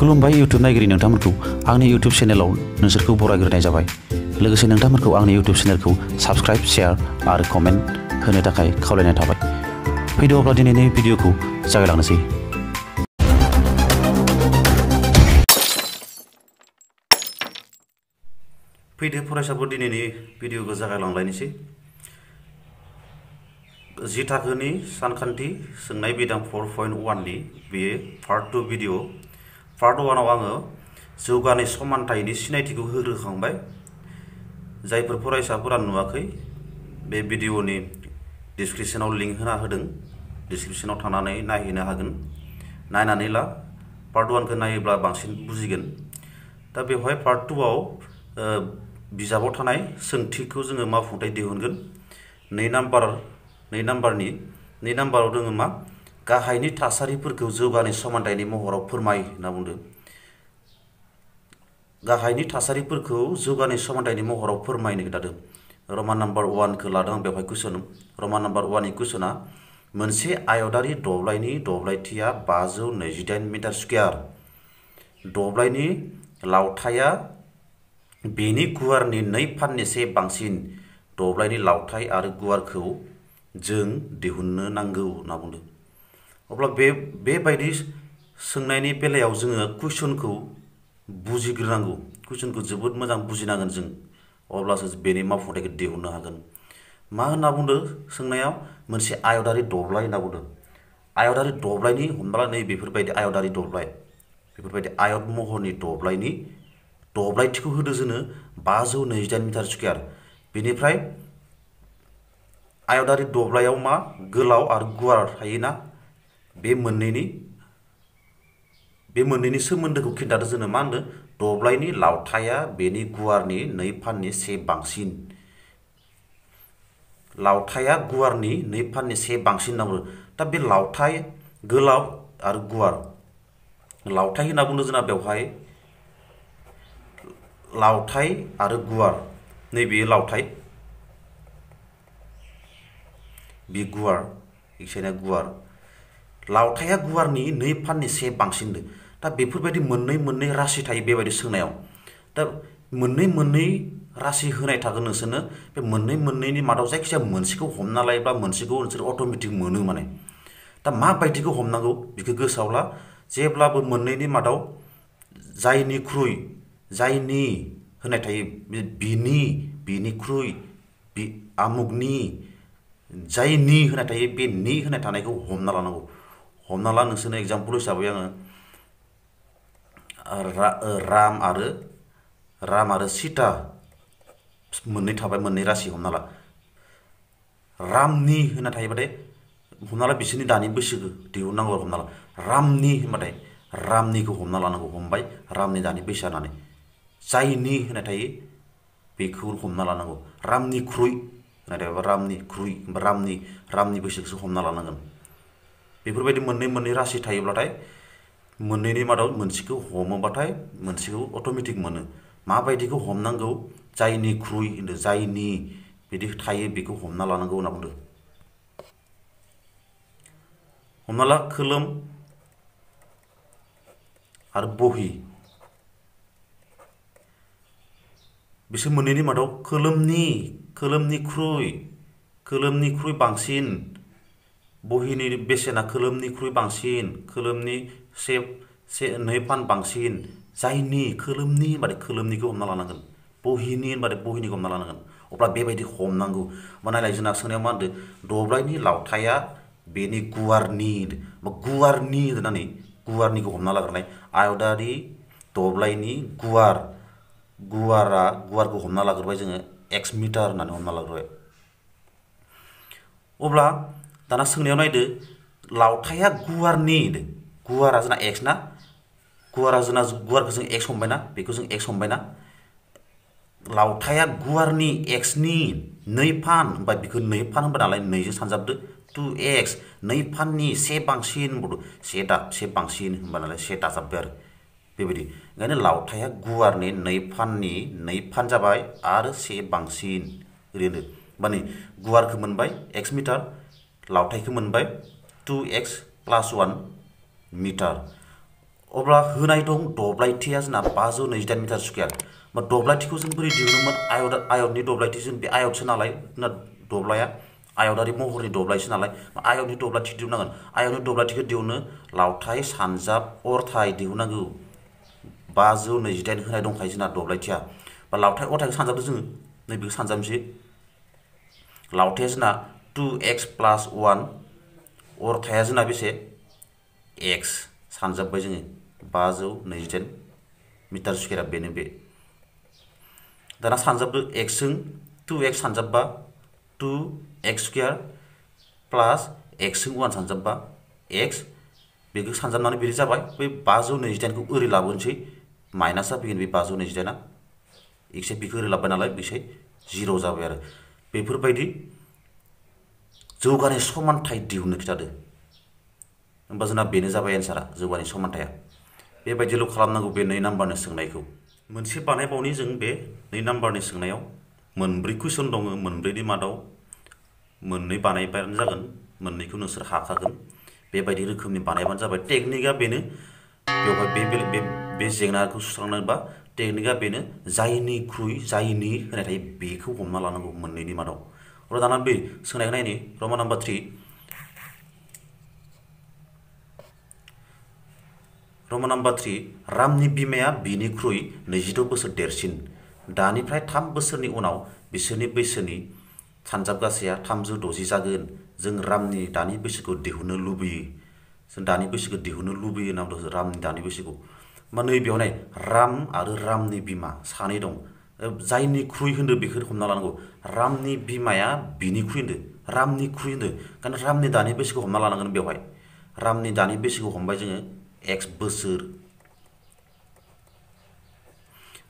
खुलुमबाय यूट्यूब नायगिरि नोंथांमोनखौ आंनि यूट्यूब चेनेलाव नोंसोरखौ बरायग्रोनाय जाबाय। लोगोसे नोंथांमोनखौ आंनि यूट्यूब चेनेलखौ साबस्क्राइब, शेयार आरो कमेन्ट होनो थाखाय खावलायनाय थाबाय। फैदो अब्ला दिनैनि भिडिअखौ जागायलांनोसै। फैदो फरायसाफोर दिनैनि भिडिअखौ जागायलांलायनोसै। 10 थाखोनि सानखान्थि सोंनाय बिदां 4.1 नि बेयो पार्ट 2 भिडिअ। पार्ट 1 आव आङो जौगानाय समानथायनि सिनायथिखौ होग्रोखांबाय। जायफोर फरायसाफोरा नुवाखै बे भिडिअनि डिसक्रिप्शनाव लिंक होना होदों, डिसक्रिप्शनाव थांनानै नायहैनो हागोन। नायनानै ला, पार्ट 1 खौ नायोब्ला बांसिन बुजिगोन। दा बेवहाय पार्ट 2 आव बिजाबाव थानाय सोंथिखौ जोङो मावफुंथाय दिहुनगोन। 2 नाम्बाराव दोङो मा गाहायनि थासारिफोरखौ जौगानाय समानथायनि महराव फोरमाय होनना बुंदों। गाहायनि थासारिफोरखौ जौगानाय समानथायनि महराव फोरमायनो खोन्थादों। रमान नाम्बार 1 खौ लादों आं बेवहाय कुइसन। रमान नाम्बार 1 नि कुइसना मोनसे आयतारि दब्लायनि दब्लायथिया 528 मिटार स्कुवार। दब्लायनि लावथाइया बेनि गुवारनि 2 फाननि से बांसिन। दब्लायनि लावथाइ आरो गुवारखौ जों दिहुननो नांगौ होनना बुंदों। अब्ला बेबायदि सोंनायनि बेलायाव जोङो कुइसनखौ बुजिग्रोनांगौ। कुइसनखौ जोबोद मोजां बुजिनांगोन जों, अब्लासो बेनि मावफुंथायखौ दिहुननो हागोन। मा होनना बुंदों सोंनायाव? मोनसे आयतारि दब्लाय होनना बुंदों। आयतारि दब्लायनि, हमना ला नै बेफोरबायदि आयतारि दब्लाय, बेफोरबायदि आयत महरनि दब्लायनि दब्लायथिखौ होदो जोंनो 528 मिटार स्कुवार। बेनिफ्राय आयतारि दब्लायाव मा गोलाव आरो गुवार थायोना, बे मोननैनि सोमोन्दोखौ खिन्थादो जोंनो। मा होनदों? दब्लायनि लावथाइया बेनि गुवारनि 2 फाननि से बांसिन। लावथाइया गुवारनि 2 फाननि से बांसिन होनना बुंदों। दा बे लावथाइ, गोलाव आरो गुवार, लावथाइ होनना बुंदों जोंना बेवहाय लावथाइ आरो गुवार। नैबे लावथाइ, बे गुवार, इक्सायना गुवार। लावथाइया गुवारनि 2 फाननि से बांसिन होनदों। दा बेफोरबायदि मोननै राशि थायो बेबायदि सोंनायाव। दा मोननै राशि होनाय थागोन नोंसोरनो। बे मोननैनि मादाव जायखिजाया मोनसेखौ हमना लायोब्ला मोनसेखौ नोंसोर अट'मेटिक मोनो माने। दा माबायदिखौ हमनांगौ बेखौ गोसोआव ला। जेब्लाबो मोननैनि मादाव जायनि होनाय थायो, बिनिख्रुइ, आमुगनि, जायनि होनाय थायो, बे नि होनाय थानायखौ हमना लानांगौ। हमना ला नोंसोरनो एग्जाम्पल हिसाबै आङो राम आरो सीता मोननै थाबाय, मोननै राशि हमना ला। रामनि होनना थायोबाथाय हमना ला बिसोरनि दानि बैसोखौ दिहुननांगौ। हमना ला रामनि होनबाथाय रामनिखौ हमना लानांगौ। हमबाय रामनि दानि बैसो होननानै। जायनि होननाय थायो बेखौ हमना लानांगौ। रामनिख्रुइ होननाय थायोबा रामनिख्रुइ, रामनि बैसोखौसो हमना लानांगोन। बेफोरबायदि मोननै राशि थायोब्लाथाय मोननैनि मादाव मोनसेखौ हमोबाथाय मोनसेखौ अट'मेटिक मोनो। माबायदिखौ हमनांगौ? जायनिख्रुइ होनदों, जायनि बिदि थायो बेखौ हमना लानांगौ होनना बुंदों। हमना ला खोलोम आरो बहि, बिसोर मोननैनि मादाव खोलोमनिख्रुइ बांसिन, बहिनि बेसेना खोलोमनिख्रुइ बांसिन, खोलोमनि 2 फान बांसिन। जायनि, खोलोमनि होनबाथाय खोलोमनिखौ हमना लानांगोन। बहिनि होनबाथाय बहिनिखौ हमना लानांगोन। अब्ला बेबायदि हमनांगौ। नायलाय जोंना सोंनायाव मा होनदों? दब्लायनि लावथाइया बेनि गुवारनि होननानै गुवारनिखौ हमना लाग्रोनाय। आयतारि दब्लायनि गुवारखौ हमना लाग्रोबाय जोङो x मिटार होननानै हमना लाग्रोबाय। अब्ला दाना सोंनायाव नायदो, लावथाइया गुवारनि, गुवारा जोंना x ना, गुवारखौ जों x हमबायना, बेखौ जों x हमबायना। लावथाइया गुवारनि x नि 2 फान, ओमफ्राय बेखौ 2 फान होनबा नालाय 2 जों सानजाबदो। 2x 2 फाननि से बांसिन होनबावदो। से बांसिन होनबा नालाय से दाजाबबाय आरो बेबायदि। ओंखायनो लावथाइया गुवारनि 2 फाननि 2 फान जाबाय आरो से बांसिन ओरैनो। माने गुवारखौ मोनबाय x मिटार, लावथाइखौ मोनबाय 2x + 1 मिटार। अब्ला होनाय दं दब्लायथिया जोंना 528 मिटार स्कुवेर बा दब्लायथिखौ जों बोरै दिहुनोमोन आयतनि दब्लायथि जों बे आयतसो नालाय ना दब्लाया आयतारि महरनि दब्लायसो नालाय आयतनि दब्लायथि दिहुननांगोन आयतनि दब्लायथिखौ दिहुननो लावथाइ सानजाब अरथाइ दिहुननांगौ 528 होनाय दंखायो जोंना दब्लायथिया बा लावथाइ अरथाइखौ सानजाबदो जोङो नैबेखौ सानजाबनोसै लावथाइया जोंना 2x + 1 अरथाइया जोंना बेसे x सानजाबबाय जोङो 528 मिटार स्कुवेरा बेनो बे दाना सानजाबदो x जों 2x सानजाबबा 2x स्कुवेर प्लास x जों 1 सानजाबबा x बेखौ सानजाबनानै बेनो जाबाय बै 528 खौ ओरै लाबोनोसै माइनासा फैगोन बे 528 आ x बेखौ ओरै लाबोबाय नालाय बेसे 0 जाबाय आरो बेफोरबायदि जौगानाय समानथाय दिहुननो खिथादो होमबा जोंना बेनो जाबाय एन्सारा जौगानाय समानथाया बेबायदिल' खालामनांगौ बे 2 नाम्बारनि सोंनायखौ मोनसे बानायबावनि जों बे 2 नाम्बारनि सोंनायाव मोनब्रै कुइसन दङ मोनब्रैनि मादाव मोननै बानायबानो जागोन मोननैखौ नोंसोर हाखागोन बेबायदि रोखोमनि बानायबानो जाबाय टेकनिकआ बेनो बेवहाय बे जेंनाखौ सुस्रांनोबा टेकनिकआ बेनो जायनिख्रुइ जायनि होनाय थायो बेखौ हमना लानांगौ मोननैनि मादाव अब्ला दाना बे सोंनायखौ नायनि रमान नाम्बार 3 रमान नाम्बार 3 रामनि बिमाया बिनिख्रुइ 26 बोसोर देरसिन दानिफ्राय 3 बोसोरनि उनाव बिसोरनि बैसोनि सानजाबगासैया 360 जागोन जों रामनि दानि बैसोखौ दिहुननो लुबैयो जों दानि बैसोखौ दिहुननो लुबैयो होनना बुंदों रामनि दानि बैसोखौ मा नैबेयाव नाय राम आरो रामनि बिमा सानै दं जायनिख्रुइ होनदो बेखौ हमना लानांगौ रामनि बिमाया बिनिख्रुइ होनदो रामनिख्रुइ होनदो कारण रामनि दानि बैसोखौ हमना लानांगोन बेवहाय रामनि दानि बैसोखौ हमबाय जोङो x बोसोर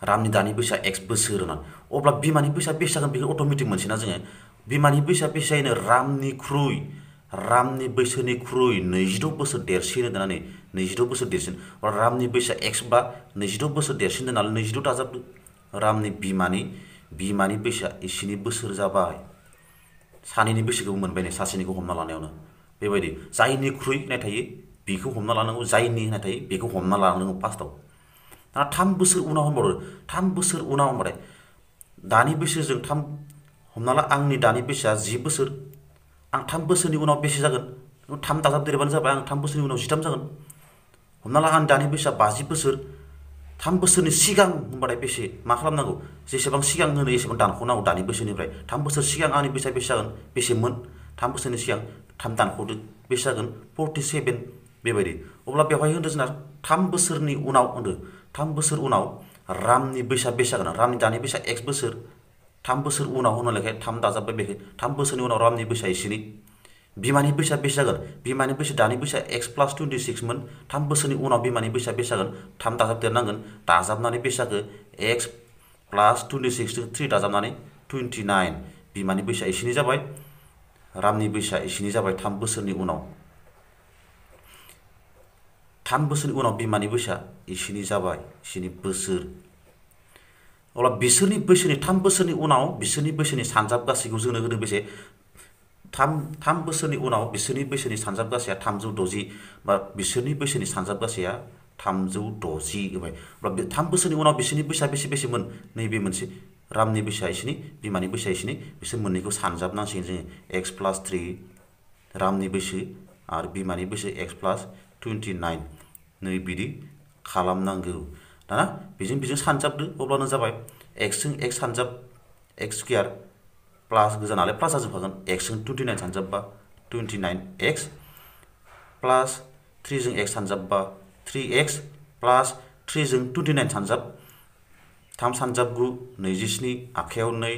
रामनि दानि बैसोआ x बोसोर होननानै अब्ला बिमानि बैसोआ बेसे जागोन बेखौ अट'मेटिक मोनसेना जोङो बिमानि बैसोआ बेसे जायोनो रामनि बैसोनिख्रुइ 26 बोसोर देरसिन होननानै 26 बोसोर देरसिन अब्ला रामनि बैसोआ x बा 26 बोसोर देरसिन होननानै 26 दाजाबदो रामनि बिमानि बैसोआ इसिनि बोसोर जाबाय सानैनि बैसोखौ मोनबाय नै सासेनिखौ हमना लानायावनो बेबायदि जायनिख्रुइ होननाय थायो बेखौ हमना लानांगौ जायनि होननाय थायो बेखौ हमना लानांगौ फार्स्टआव दाना 3 बोसोर उनाव होनबावो 3 बोसोर उनाव होनबाथाय दानि बैसोजों 3 हमना ला आंनि दानि बैसोआ 10 बोसोर आं 3 बोसोरनि उनाव बेसे जागोन 3 दाजाबदेरबानो जाबाय आं 3 बोसोरनि उनाव 13 जागोन हमना ला आं दानि बैसोआ 50 बोसोर 3 बोसोरनि सिगां होनबाथाय बेसे मा खालामनांगौ जेसेबां सिगां होनो एसेबां दानख'नांगौ दानि बैसोनिफ्राय 3 बोसोर सिगां आंनि बैसोआ बेसे जागोन बेसेमोन 3 बोसोरनि सिगां 3 दानख'दो बेसे जागोन 47 बेबायदि अब्ला बेवहाय होनदो जोंना 3 बोसोरनि उनाव होनदो 3 बोसोर उनाव रामनि बैसोआ बेसे जागोन रामनि दानि बैसोआ x बोसोर 3 बोसोर उनाव होनो लेखाय 3 दाजाबबाय बेखौ 3 बोसोरनि उनाव रामनि बैसोआ इसिनि बिमानि बैसोआ बेसे जागोन बिमानि बैसो दानि बैसोआ x + 26 मोन 3 बोसोरनि उनाव बिमानि बैसोआ बेसे जागोन 3 दाजाबदेरनांगोन दाजाबनानै बेसे जाखो x + 26 जों 3 दाजाबनानै 29 बिमानि बैसोआ इसिनि जाबाय रामनि बैसोआ इसिनि जाबाय 3 बोसोरनि उनाव 3 बोसोरनि उनाव बिमानि बैसोआ इसिनि जाबाय इसिनि बोसोर अब्ला बिसोरनि बैसोनि 3 बोसोरनि उनाव बिसोरनि बैसोनि सानजाब गासैखौ जोंनो होदो बेसे 3 बोसोरनि उनाव बिसोरनि बैसोनि सानजाब गासैया 360 बा बिसोरनि बैसोनि सानजाब गासैया 360 होबाय अब्ला बे 3 बोसोरनि उनाव बिसोरनि बैसोआ बेसेमोन नैबे मोनसे रामनि बैसोआ इसिनि बिमानि बैसोआ इसिनि बिसोर मोननैखौ सानजाबनांसिगोन जोङो x + 3 रामनि बैसो आरो बिमानि बैसो x + 29 नै बिदि खालामनांगौ दाना बेजों सानजाबदो अब्लानो जाबाय x जों x सानजाब x स्कुवेर प्लास गोजानालाय प्लास जाजोबखागोन x जों 29 सानजाबबा 29x प्लास 3 जों x सानजाबबा 3x प्लास 3 जों 29 सानजाब 3 सानजाब 9 27 आखायाव 2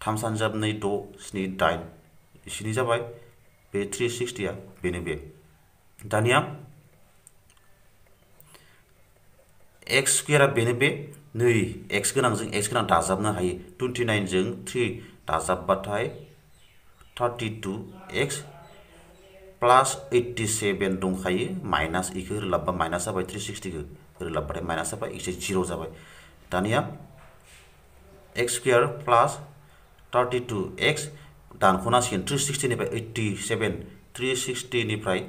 3 सानजाब 2 6 7 8 इसिनि जाबाय बे 360 आ बेनो बे दानिया x स्कुवेरा बेनो बे नै x गोनांजों x गोनां दाजाबनो हायो 29 जों 3 दाजाबबाथाय 32x प्लास 87 दंखायो माइनास इखौ ओरैलाबबा माइनास जाबाय 360 खौ ओरैलाबबाथाय माइनास जाबाय इसे 0 जाबाय दानिया x स्कुवेर प्लास 32x दानख'नांसिगोन 360 निफ्राय 87 360 निफ्राय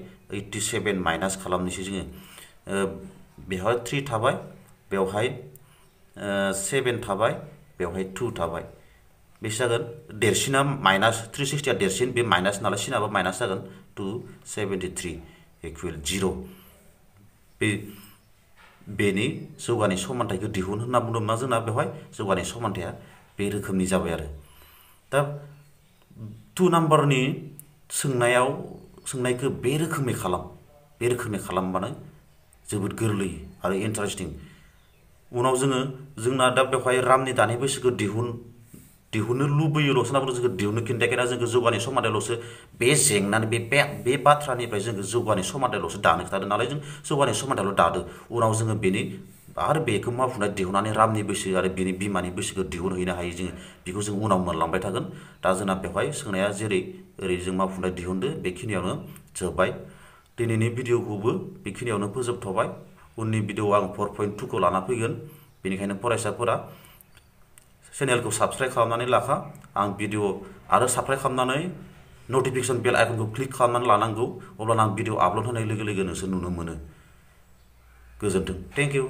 87 माइनास खालामनोसै जोङो बेवहाय 3 थाबाय, बेवहाय 7 थाबाय, बेवहाय 2 थाबाय। बेसे जागोन? देरसिना माइनास 360 आ देरसिन, बे माइनास नालाय सिनाबो माइनास जागोन 273 इकुवेल 0। बेनि जौगानाय समानथायखौ दिहुन होनना बुंदोंमोन जोंना बेवहाय जौगानाय समानथाया बे रोखोमनि जाबाय आरो। दा 2 नाम्बारनि सोंनायखौ बे रोखोमै खालामबानो जोबोद गोरलै आरो इन्टारेस्टिं। उनाव जोंना दा बेवहाय रामनि दानाय बैसोखौ दिहुननो लुबैयोल'सो होनना बुंदों, जोंखौ दिहुननो खिन्थायाखैना, जोंखौ जौगानाय समानथायल'सो बे जेंनानि बे बाथ्रानिफ्राय जोंखौ जौगानाय समानथायल'सो दानो खिन्थादों नालाय जों जौगानाय समानथायल' दादो। उनाव जोङो आरो बेखौ मावफुंनाय दिहुननानै रामनि बैसो आरो बेनि बिमानि बैसोखौ दिहुनहैनो हायो जोङो, बेखौ जों उनाव मोनलांबाय थागोन। दा जोंना बेवहाय सोंनाया ओरै जों मावफुंनाय दिहुनदो, बेखिनियावनो जोब्बाय। दिनैनि भिडिअखौबो बेखिनियावनो फोजोबथ'बाय। उननि भिडिअआव आं 4.2 खौ लाना फैगोन। बेनिखायनो फरायसाफोरा चेनेलखौ साबस्क्राइब खालामनानै लाखा। आं भिडिअ आरो साबस्क्राइब खालामनानै नटिफिकेसन बेल आइकनखौ क्लिक खालामनानै लानांगौ, अब्लानो आं भिडिअ आपल'ड होनाय लोगो लोगो नोंसोर नुनो मोनो। गोजोन्थों। Thank you.